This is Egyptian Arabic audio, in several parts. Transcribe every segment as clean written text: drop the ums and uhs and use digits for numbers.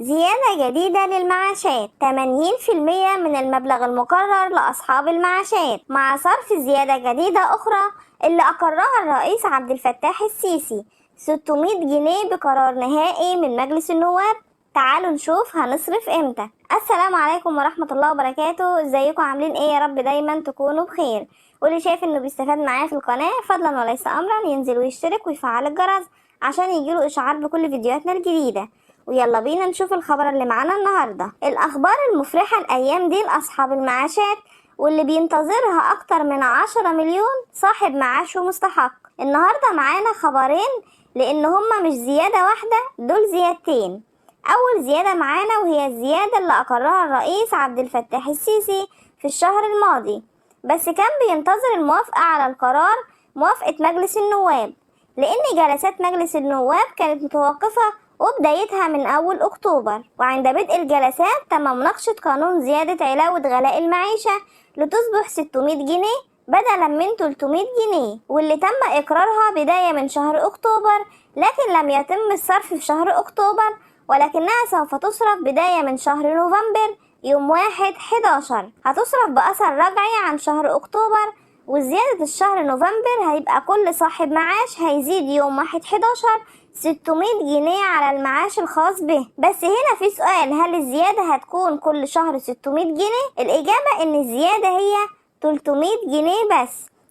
زيادة جديدة للمعاشات 80% من المبلغ المقرر لأصحاب المعاشات، مع صرف زيادة جديدة أخرى اللي أقرها الرئيس عبد الفتاح السيسي 600 جنيه بقرار نهائي من مجلس النواب. تعالوا نشوف هنصرف امتى. السلام عليكم ورحمة الله وبركاته، ازيكم عاملين ايه؟ يا رب دايما تكونوا بخير. واللي شايف انه بيستفاد معايا في القناة فضلا وليس امرا ينزل ويشترك ويفعل الجرس عشان يجيله اشعار بكل فيديوهاتنا الجديدة. ويلا بينا نشوف الخبر اللي معانا النهاردة. الاخبار المفرحة الايام دي لاصحاب المعاشات واللي بينتظرها اكتر من 10 مليون صاحب معاش ومستحق. النهاردة معانا خبرين لان هما مش زيادة واحدة، دول زيادتين. اول زيادة معانا وهي الزيادة اللي اقرها الرئيس عبد الفتاح السيسي في الشهر الماضي، بس كان بينتظر الموافقة على القرار موافقة مجلس النواب، لان جلسات مجلس النواب كانت متوقفة وبدايتها من أول أكتوبر. وعند بدء الجلسات تم مناقشة قانون زيادة علاوة غلاء المعيشة لتصبح 600 جنيه بدلا من 300 جنيه، واللي تم إقرارها بداية من شهر أكتوبر، لكن لم يتم الصرف في شهر أكتوبر، ولكنها سوف تصرف بداية من شهر نوفمبر يوم 1/11. هتصرف بأثر رجعي عن شهر أكتوبر، وزيادة الشهر نوفمبر هيبقى كل صاحب معاش هيزيد يوم 1/11 600 جنيه على المعاش الخاص به. بس هنا في سؤال، هل الزيادة هتكون كل شهر 600 جنيه؟ الإجابة إن الزيادة هي 300 جنيه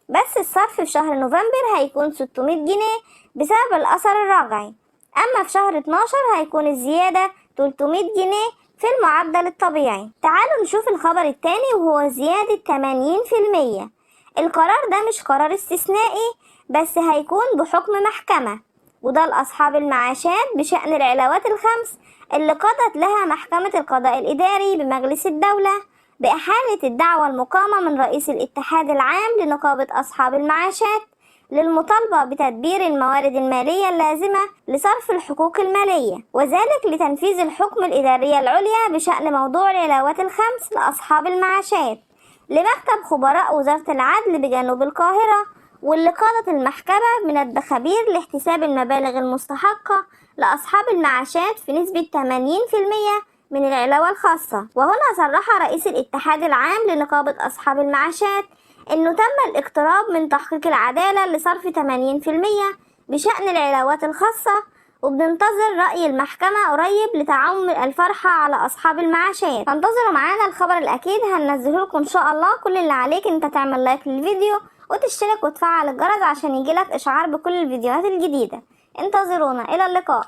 بس الصرف في شهر نوفمبر هيكون 600 جنيه بسبب الأثر الرجعي. أما في شهر 12 هيكون الزيادة 300 جنيه في المعدل الطبيعي. تعالوا نشوف الخبر التاني وهو زيادة 80%. القرار ده مش قرار استثنائي، بس هيكون بحكم محكمة، وده لأصحاب المعاشات بشأن العلاوات الخمس اللي قضت لها محكمة القضاء الإداري بمجلس الدولة بإحالة الدعوى المقامة من رئيس الاتحاد العام لنقابة أصحاب المعاشات للمطالبة بتدبير الموارد المالية اللازمة لصرف الحقوق المالية، وذلك لتنفيذ الحكم الإداري العليا بشأن موضوع العلاوات الخمس لأصحاب المعاشات لمكتب خبراء وزارة العدل بجنوب القاهرة، واللي قادت المحكمة من الخبير لاحتساب المبالغ المستحقة لأصحاب المعاشات في نسبة 80% من العلاوة الخاصة. وهنا صرح رئيس الاتحاد العام لنقابة أصحاب المعاشات إنه تم الاقتراب من تحقيق العدالة لصرف 80% بشأن العلاوات الخاصة، وبننتظر رأي المحكمة قريب لتعم الفرحة على أصحاب المعاشات. فانتظروا معانا الخبر الأكيد هننزله لكم إن شاء الله. كل اللي عليك انت تعمل لايك للفيديو وتشترك وتفعل الجرس عشان يجيلك إشعار بكل الفيديوهات الجديدة. انتظرونا، إلى اللقاء.